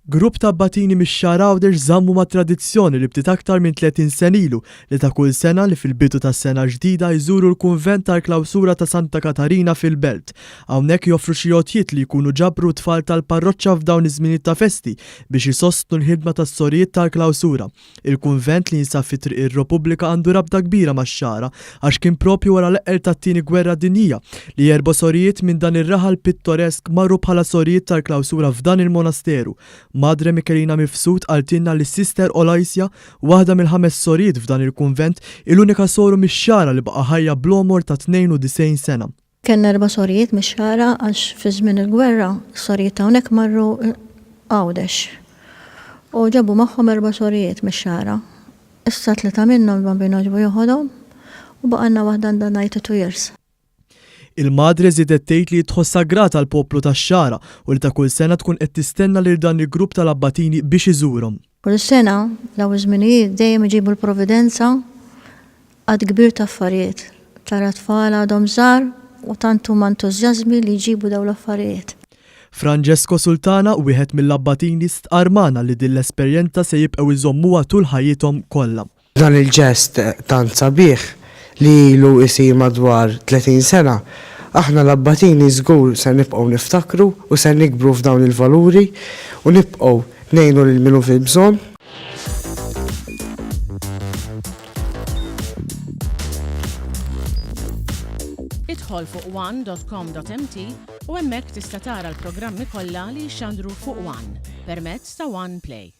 Grupp ta' abbatini mix-Xagħar Għawdex żammu mat-tradizzjoni li bdiet aktar minn 30 sena ilu li ta' kull sena li fil-bidu tas-sena l-ġdida jżuru l-kunvent tal-klawsura ta' Santa Katarina fil-Belt. Hawnhekk joffru xi għotjiet li jkunu ġabru t-tfal tal-parroċċa f'dawn iż-żminijiet ta' festi biex isostnu l-ħidma tas-sorijiet tal-klawsura. Il-kunvent li jinsab fi Triq ir-Repubblika għandu rabta kbira max-Xagħra għax kien propju wara l-eqqel tat-Tieni Gwerra Dinjija li erba' sorijiet minn dan ir-raħal pittoresk marru bħala sorijiet tal-klawsura f'dan il-monasteru. Madre Michelina Mifsud qaltilna li Sister Oloysia, waħda mill-ħames sorijiet f'dan il-kunvent, hi l-unika soru mix-Xagħra li baqa' ħajja bl-għomor ta' 92 sena. Kellna erba' sorijiet mix-Xagħra għax fi żmien il-gwerra s-sorijiet ta' hawnhekk marru Għawdex u ġabu magħhom erba' sorijiet mix-Xagħra. Issa tlieta minnhom il-Bambino għoġbu joħodhom u baqgħalna waħda għandha 92 years. Il-Madre żiedet tgħid li hi tħossha grata għall-poplu tax-Xagħra u li ta' kull sena tkun qed tistenna lil dan il-grupp tal-abbatini biex iżurhom. Kull sena, dawn iż-żminijiet dejjem iġibu l-providenza għadd kbir ta' affarijiet. Tara tfal għadhom żgħar u tant huma entużjażmi li jġibu dawn l-affarijiet. Francesco Sultana, wieħed mill-abbatini, stqarr magħna li din l-esperjenza se jibqgħu jżommuha tul ħajjithom kollha. Dan il-ġest tant sabiħ li ilu jsir madwar 30 sena, aħna l-abbatini żgur se nibqgħu niftakru u se nikbru f'dawn il-valuri u nibqgħu ngħinu lil min hu fil-bżonn. Idħol fuq one dot com dot mt u hemmhekk tista' tara l-programmi kollha li jixxandru fuq one permezz ta' One Play.